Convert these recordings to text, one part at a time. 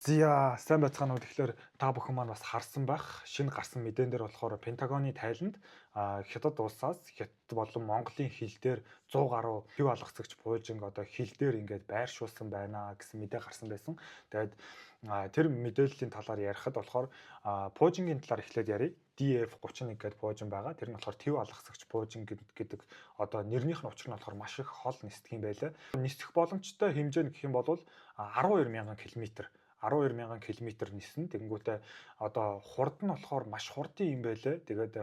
Зя, сайн байцгаана уу. Тэгэхээр та бүхэн маань бас харсан байх. Шинэ гарсан мэдээн дээр болохоор Пентагоны тайланд Хятад улсаас Хятад болон Монголын хил дээр 100 гаруй хэв алгацагч пуужинг одоо хил дээр ингээд байршуулсан байна гэсэн мэдээ гарсан байсан. Тэгээд тэр мэдээллийн талаар ярихад болохоор пуужингийн талаар эхлээд яръя. DF-31 гэдэг пуужин байгаа. Тэр нь болохоор төв алгасагч пуужин гэдэг одоо нэрнийх нь учир нь болохоор маш их хол нисдэг юм байлаа. Нисэх боломжтой хэмжээ нь гэх юм бол 12 мянган км 12 мянган километр нисэн. Тэгэнгүүтээ одоо хурд нь болохоор маш хурдан юм байлээ. Тэгээд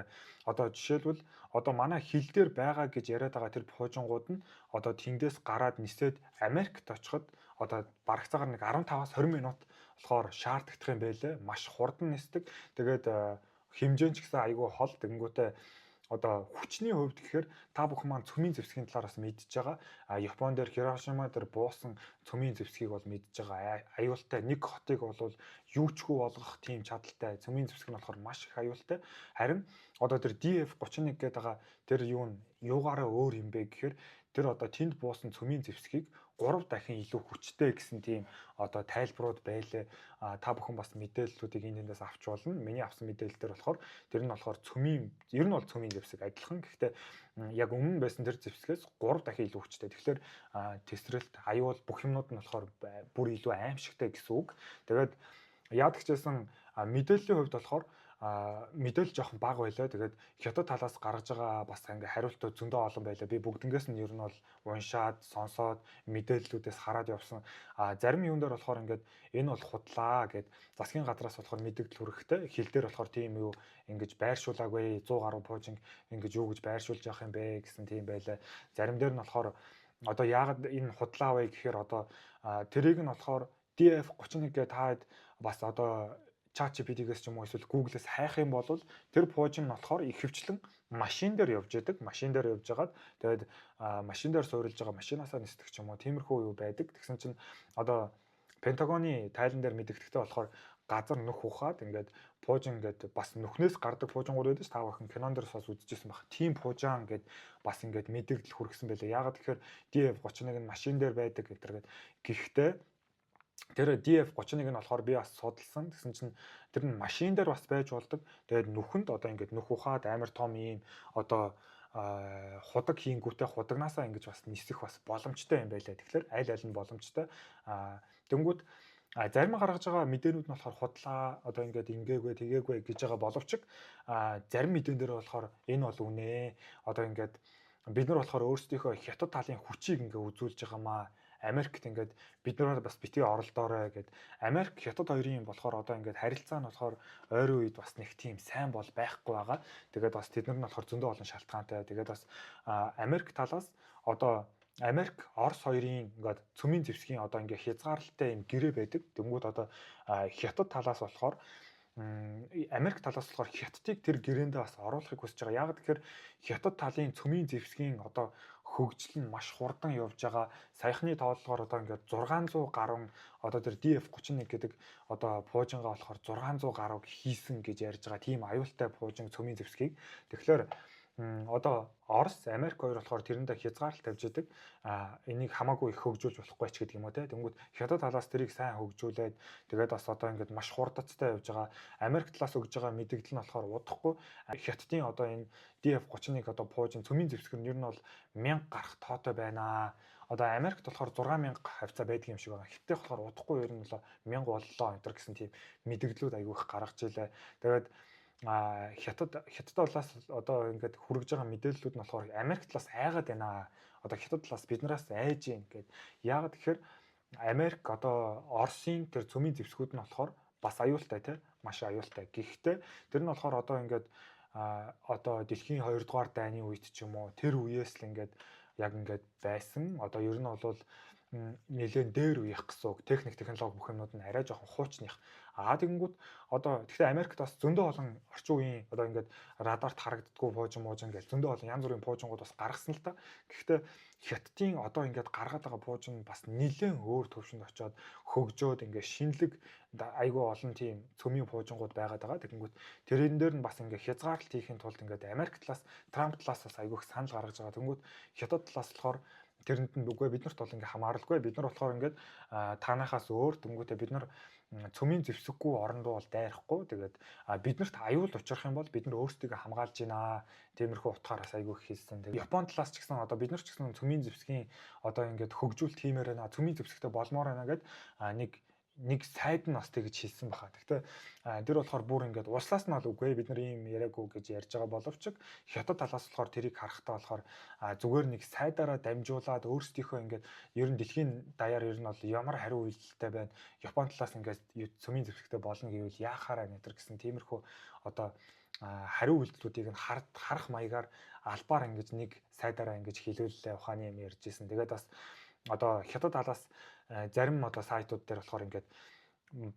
одоо жишээлбэл одоо манай хил дээр байгаа гэж яриад байгаа тэр пуужингууд нь одоо тэндээс гараад нисээд Америкт очиход одоо барагцаагаар нэг 15-аас 20 минут болохоор шаардагдах юм байлээ. Маш хурдан нисдэг. Тэгээд хэмжээ нь ч гэсэн айгүй хол. Тэгэнгүүтээ одоо хүчний хувьд гэхээр та бүхэн маань цөмийн зэвсгийн талаар бас мэдж байгаа. А Япон дээр, Хирошима дээр буусан цөмийн зэвсгийг бол мэдж байгаа. Аюултай нэг хотыг бол юучгүй болгох тийм чадaltaй цөмийн зэвсэг нь болохоор маш их аюултай. Харин одоо тэр DF-31 гэдэг байгаа тэр юу нь юугаараа өөр юм бэ гэхээр тэр одоо тэнд буусан цөмийн зэвсгийг 3 дахин илүү хүчтэй гэсэн тийм одоо тайлбарууд байлээ. Та бүхэн бас мэдээллүүдийг энэ тэндээс авч болно. Миний авсан мэдээлэл дээр болохоор тэр нь болохоор цөмийн, ер нь бол цөмийн зэвсэг адилхан. Гэхдээ яг өмнө байсан тэр зэвсгээс 3 дахин илүү хүчтэй. Тэгэхээр тесрэлт, аюул бүх юмнууд нь болохоор бүр илүү аимшигтай гэсэн үг. Тэгээд яадаг ч гэсэн мэдээллийн хувьд болохоор мэдээлэл жоохон бага байлаа. Тэгээд Хятад талаас гаргаж байгаа бас ингээ хариултууд зөндөө олон байлаа. Би бүгднгээс нь ер нь бол уншаад, сонсоод, мэдээллүүдээс хараад явсан. Зарим юм дээр болохоор ингээд энэ бол худлаа гэд засгийн газраас болохоор мэдэгдэл хүрэхтэй. Хил дээр болохоор тийм юу ингэж байршуулаагүй, 100 гаруй пуужинг ингэж юу гэж байршуулж явах юм бэ гэсэн тийм байлаа. Зарим дээр нь болохоор одоо яагаад энэ худлаа вэ гэхээр одоо тэрийг нь болохоор DF-31 гэдэг таад бас одоо ChatGPT-гээс ч юм уу эсвэл Google-ээс хайх юм бол тэр пуужин нь болохоор ихэвчлэн машин дээр явж идэг. Машин дээр явж байгаад тэгээд машин дээр суурилж байгаа машинаасаа нисдэг ч юм уу, тиймэрхүү юу байдаг. Тэгсэн чинь одоо Пентагоны тайлан дээр мэдэгдэхтэй болохоор газар нүх ухаад ингээд пуужин ингээд бас нүхнээс гардаг пуужингууд байдаг ш, та бүхэн кинон дээр бас үзчихсэн байх. Тим пуужан ингээд бас ингээд мэдэгдэл хүргэсэн байлаа. Яагаад гэхээр DF-31 нь машин дээр байдаг гэдэг. Гэхдээ тэр DF-31 нь болохоор би бас судалсан. Тэгсэн чинь тэр нь машин дээр бас байж болдог. Тэгээд нүхэнд одоо ингээд нүх ухаад амар том ийм одоо худаг хийнгүүтээ худагнаасаа ингэж бас нисэх бас боломжтой юм байлаа. Тэгэхээр аль аль нь боломжтой. Тэнгүүд зарим гаргаж байгаа мэдээнүүд нь болохоор худлаа, одоо ингээд ингээгүй тэгээгүй гэж байгаа боловч зарим мэдээн дээр болохоор энэ бол үнэ. Одоо ингээд бид нар болохоор өөрсдийнхөө Хятад талын хүчийг ингээ үзүүлж байгаа маа. Америкт ингээд бид нар бас битгий оролдоорой гэд. Америк Хятад хоёрын болохоор одоо ингээд харилцаа нь болохоор ойрын үед бас нэг тийм сайн бол байхгүй байгаа. Тэгээд бас тэд нар нь болохоор зөндөө олон шалтгаантай. Тэгээд бас Америк талаас одоо Америк, Орос хоёрын ингээд цөмийн зэвсгийн одоо ингээд хязгаарлалтай юм гэрээ байдаг. Тэнгүүд одоо Хятад талаас болохоор, Америк талаас болохоор Хятадыг тэр гэрээндээ бас оруулахыг хүсэж байгаа. Яг тэгэхээр Хятад талын цөмийн зэвсгийн одоо хөгжил нь маш хурдан явж байгаа. Саяхны тооллогоор одоо ингээд 600 гаруй одоо тэр DF-31 гэдэг одоо пуужингаа болохоор 600 гаруй хийсэн гэж ярьж байгаа. Тийм аюултай пуужин цөмийн зэвсгийг. Тэгэхээр одоо Орос, Америк хоёр болохоор тэрэндээ хязгаарлалт тавьж идэг. Энийг хамаагүй их хөгжүүлж болохгүй ч гэдэг юм уу те. Тэнгүүд Хятад талаас тэрийг сайн хөгжүүлээд тэгээд бас одоо ингээд маш хурдацтай явж байгаа. Америк талаас өгж байгаа мэдэгдэл нь болохоор удахгүй Хятадын одоо энэ DF-31 одоо пуужин цөмийн зэвсгэр нь ер нь бол 1000 гарах тоотой байна. Одоо Америкт болохоор 6000 хавцаа байдаг юм шиг байгаа. Хятадын болохоор удахгүй ер нь бол 1000 боллоо энэ төр гэсэн тийм мэдэгдлүүд айгүй их гаргаж илээ. Тэгээд Хятад талаас одоо ингээд хүргэж байгаа мэдээллүүд нь болохоор Америк талаас айгаад байна. Одоо Хятад талаас биднээс айж гин гэд. Яагаад гэхээр Америк одоо Оросын тэр цөмийн зэвсгүүд нь болохоор бас аюултай те, маш аюултай. Гэхдээ тэр нь болохоор одоо ингээд одоо дэлхийн 2 дугаар дайны үед ч юм уу, тэр үеэс л ингээд яг ингээд байсан. Одоо ер нь бол нэлээд дээр үеих гэсэн үг. Техник, технологи бүх юмнууд нь арай жоохон хуучных. Аа, тэгэнгүүт одоо тэгэхээр Америкт бас зөндөө олон орчин үеийн одоо ингээд радарт харагддггүй пуужин муужин гэл зөндөө олон янз бүрийн пуужингууд бас гаргасан л та. Гэхдээ Хятадын одоо ингээд гаргаад байгаа пуужин бас нэлээд өөр төвшөнд очиод хөгжөөд ингээд шинэлэг айгүй олон тийм цөмийн пуужингууд байгаад байгаа. Тэгэнгүүт тэрэн дээр нь бас ингээд хязгаарлалт хийхин тулд ингээд Америк талаас, Трамп талаас бас айгүй их санал гаргаж байгаа. Тэгэнгүүт Хятад талаас болохоор Тэрэнд нь үгүй, бид нарт бол ингээ хамааралгүй. Бид нар болохоор ингээд таанахаас өөр дөнгөтэй бид нар цөмийн зэвсэггүй орондоо бол дайрахгүй. Тэгээд биднэрт аюул учрах юм бол бид нар өөрсдийгөө хамгаалж байна. Тиймэрхүү утгаараас айгүй их хэлсэн. Тэгээд Япон талаас ч гэсэн одоо бид нар ч гэсэн цөмийн зэвсгийн одоо ингээд хөгжүүлэлт хиймээр байна. Цөмийн зэвсэгтэй болмоор байна гэд нэг сайд нь бас тэгж хэлсэн баха. Гэхдээ тэр болохоор бүр ингээд улсаас нь бол үгүй, бид нар ийм яриаггүй гэж ярьж байгаа боловч Хятад талаас болохоор тэрийг харахтаа болохоор зүгээр нэг сайдаараа дамжуулаад өөрсдийнхөө ингээд ер нь дэлхийн даяар ер нь бол ямар хариу үйлдэлтэй байна. Япон талаас ингээд цөмийн зэвсэгтэй болно гэвэл яахаараа нэтэр гэсэн тиймэрхүү одоо хариу үйлдэлүүдийг нь харах маягаар албаар ингэж нэг сайдаараа ингэж хилүүллээ, ухааны юм ярьж исэн. Тэгээд бас одоо Хятад талаас зарим одоо сайтууд дээр болохоор ингээд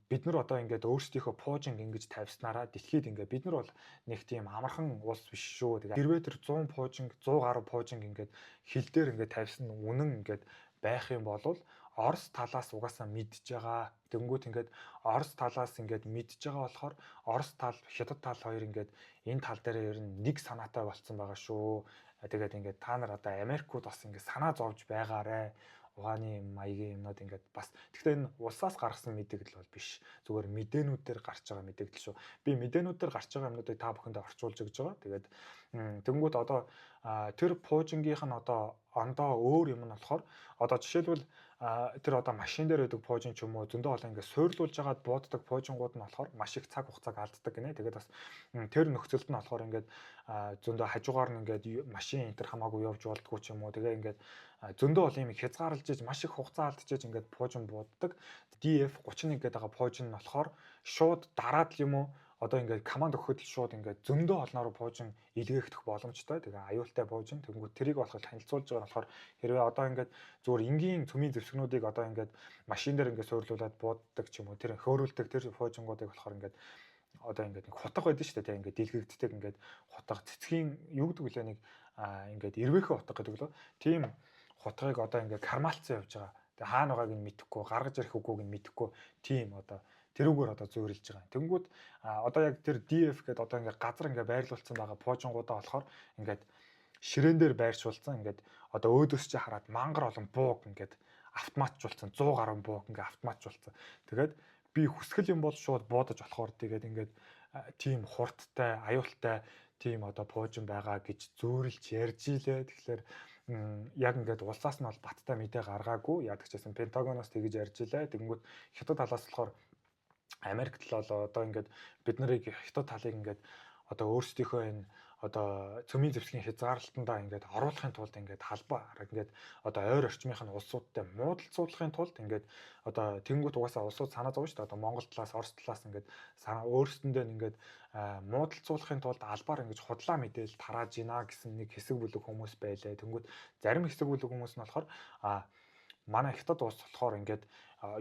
бид нар одоо ингээд өөрсдийнхөө пуужинг ингэж тавьснараа дэлхийд ингээд бид нар бол нэг тийм амархан улс биш шүү. Тэгээ хэрвээ тэр 100 пуужинг, 100 гаруй пуужинг ингээд хил дээр ингээд тавьсан үнэн ингээд байх юм бол Орос талаас угаасаа мэдж байгаа. Тэнгүүт ингээд Орос талаас ингээд мэдж байгаа болохоор Орос тал, Хятад тал хоёр ингээд энэ тал дээр ер нь нэг санаатай болцсон байгаа шүү. Тэгээд ингээд та нар одоо Америкууд бас ингээд санаа зовж байгаарэ, ухааны маягийн юмнууд ингээд бас. Гэхдээ энэ улсаас гаргасан мэдээлэл бол биш. Зүгээр мэдээнүүд дээр гарч байгаа мэдээлэл шүү. Би мэдээнүүд дээр гарч байгаа юмнуудыг та бүхэндээ орчуулж өгч байгаа. Тэгээд тэнгууд одоо тэр пуужингийнх нь одоо ондоо өөр юм нь болохоор одоо жишээлбэл тэр одоо машин дээр байдаг пуужин ч юм уу, зөндөө олон ингээд суурлуулж байгаад бууддаг пуужингууд нь болохоор маш их цаг хугацааг алддаг гинэ. Тэгээд бас тэр нөхцөлд нь болохоор ингээд зөндөө хажуугаар нь ингээд машин энэ төр хамаагүй явж болдгоо ч юм уу. Тэгээ ингээд зөндөө олон юм хязгаарлаж иж маш их хугацаа алдчихэж ингээд пуужин бууддаг. DF31 гэдэг байгаа пуужин нь болохоор шууд дараад л юм уу, одоо ингээд команд өгөхөд л шууд ингээд зөндөө олноор пуужин илгээгдэх боломжтой. Тэгээ аюултай пуужин. Тэнгүүд тэрийг болохоор танилцуулж байгаа нь болохоор хэрвээ одоо ингээд зүгээр энгийн цөмийн зэвсгнүүдийг одоо ингээд машин дээр ингээд суурлуулад бууддаг ч юм уу, тэр хөөрүүлдэг тэр пуужингуудыг болохоор ингээд одоо ингээд нэг хутга байдаг шүү дээ. Ингээд дэлгэгддэг ингээд хутга, цэцгийн юу гэдэг вүлээ, нэг ингээд эрвээхэй хутга гэдэг лөө. Тийм хутгыг одоо ингээд кармалцсан явж байгаа. Тэгээ хаана байгааг нь мэдэхгүй, гаргаж ирэх үгүйг нь мэдэхгүй тийм одоо тэрүүгээр одоо зүйрлэж байгаа. Тэнгүүд одоо яг тэр DF гэдэг одоо ингээд газар ингээд байрлуулсан байгаа пуужингуудаа болохоор ингээд ширээн дээр байршуулсан, ингээд одоо өөдөөс чи хараад мангар олон бууг ингээд автоматжуулсан, 100 гаруй бууг ингээд автоматжуулсан. Тэгээд би хүсгэл юм бол шууд буудаж болохоор тэгээд ингээд тийм хурдтай, аюултай тийм одоо пуужин байгаа гэж зөөрлж ярьж илээ. Тэгэхээр яг ингээд улсаас нь бол баттай мэдээ гаргаагүй. Яадаг ч гэсэн Пентагоноос тэгэж ярьж илээ. Тэгэнгүүт Хятад талаас болохоор Америк тал бол одоо ингээд бид нарыг, Хятад талыг ингээд одоо өөрсдийнхөө энэ одоо цөмийн зэвсгийн хязгаарлалтандаа ингээд оруулахын тулд ингээд халбаа ингээд одоо ойр орчмынх нь улсуудтай муудалцуулахын тулд ингээд одоо тэнгуут угаасаа улсууд санаа зовно шүү дээ. Одоо Монгол талаас, Орос талаас ингээд өөрсдөндөө ингээд муудалцуулахын тулд албаар ингэж худлаа мэдээлэл тарааж гинэ гэсэн нэг хэсэг бүлэг хүмүүс байлаа. Тэнгуут зарим хэсэг бүлэг хүмүүс нь болохоор манай Хятад улс болохоор ингээд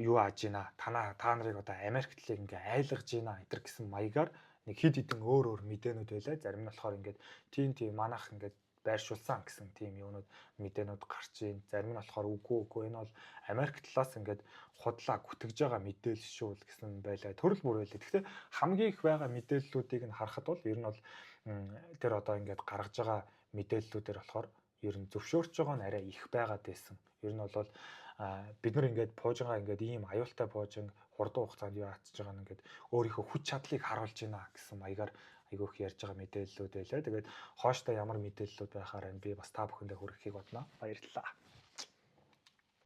юу ааж гинэ, та нарыг одоо Америк талыг ингээ айлгаж гинэ гэтэр гэсэн маягаар нэг хид хідэн өөр өөр мэдээнүүд байлаа. Зарим нь болохоор ингээд тийм манайх ингээд байршуулсан гэсэн тийм юунууд мэдээнүүд гарч ийн. Зарим нь болохоор үгүй энэ бол Америк талаас ингээд худлаа гүтгэж байгаа мэдээлэл шүү л гэсэн байлаа. Төрөл бүр байлаа. Гэхдээ хамгийн их байгаа мэдээллүүдийг нь харахад бол ер нь бол тэр одоо ингээд гаргаж байгаа мэдээллүүдээр болохоор ер нь зөвшөөрч байгаа нь арай их байгаад байсан. Ер нь бол бид нар ингээд пуужингаа ингээд ийм аюултай пуужин хурдан хугацаанд юу атж байгаа нь ингээд өөрийнхөө хүч чадлыг харуулж байна гэсэн маягаар айгүйх ярьж байгаа мэдээллүүд байлаа. Тэгээд хооштой ямар мэдээллүүд байхаар энэ би бас та бүхэндээ хүргэхийг бодно. Баярлалаа.